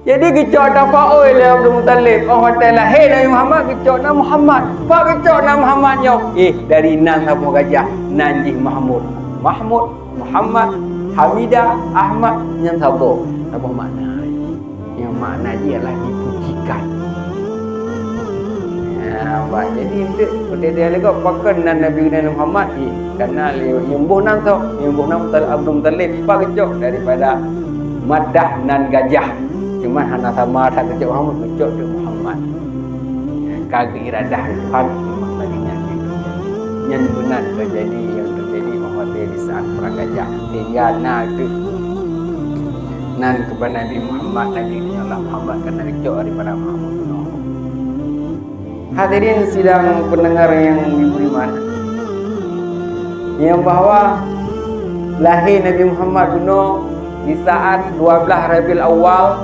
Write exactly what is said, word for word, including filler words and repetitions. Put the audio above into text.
Jadi geucok tafaul lé Abdul Muttalib, 'oh watèe lahé Nabi Muhammad geucok nan Muhammad. Pat geucok nan Muhammad nyoe? Eh, dari nan saboh gajah, nan jih Mahmud. Mahmud, Muhammad, Hamidah, Ahmad, nyan saboh. Saboh makna. Nyang makna jih ialah dipujikan. Ya, bah, jadi eunteuk peudeh-deh lé gob pakon nan Nabi Muhammad, eh, karena lé-, nyang boh nan soe, nyang boh nan Abdul Muttalib, pat geucok daripada madah nan gajah. Cuma hana sama that geucok Muhammad, geucok teuk Muhammad. Ka geuiradah Tuhan memang lagèe nyan. Nyan beuna teujadi, nyang teujadi 'oh watèe di saat perang gajah. Sehingga na teuk nan keubah Nabi Muhammad, Nabi Allah Muhammad, karena geucok daripada Mahmud. Hadirin sidang pendengar yang diberi makna, yang bahwa lahé Nabi Muhammad bunoe di saat dua belas Rabiul Awal,